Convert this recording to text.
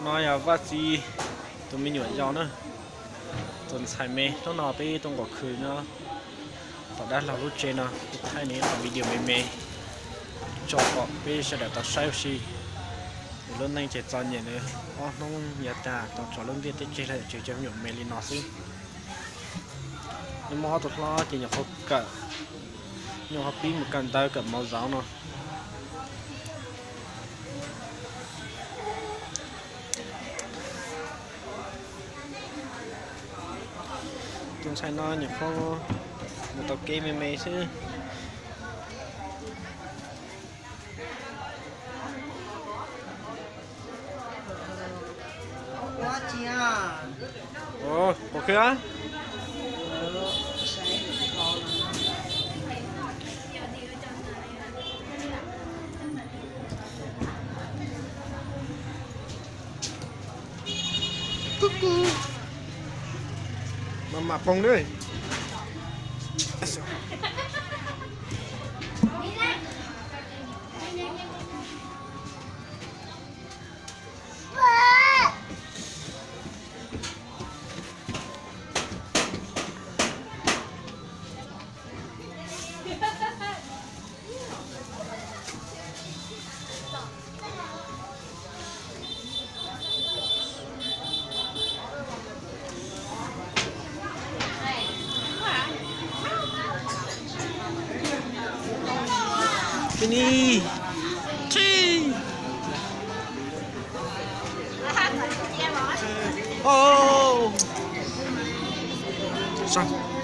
No yog Vaj Txi tus me nyuam yau na, tus ntxhais me. Hnub no peb tuaj nqos khw nyob tom dab laug lub tsev no, kuv thaij nws ib qho video me me tso kom peb sawv daws tau saib ua si. Nws lub neej ces txom nyem, nws ob hnub yav tas tau tso lub ntiaj teb tseg los tseem cov me nyuam me li no xwb. Nws muaj ob tug hlob ces nyuam qhuav kawm, nyuam qhuav pib mus kawm ntawv kawm mos zauv no. Tus ntxhais no nyuam qhuav mus tau kev me me xwb. Mas mam poog na. Finish. Three. Oh. Sang.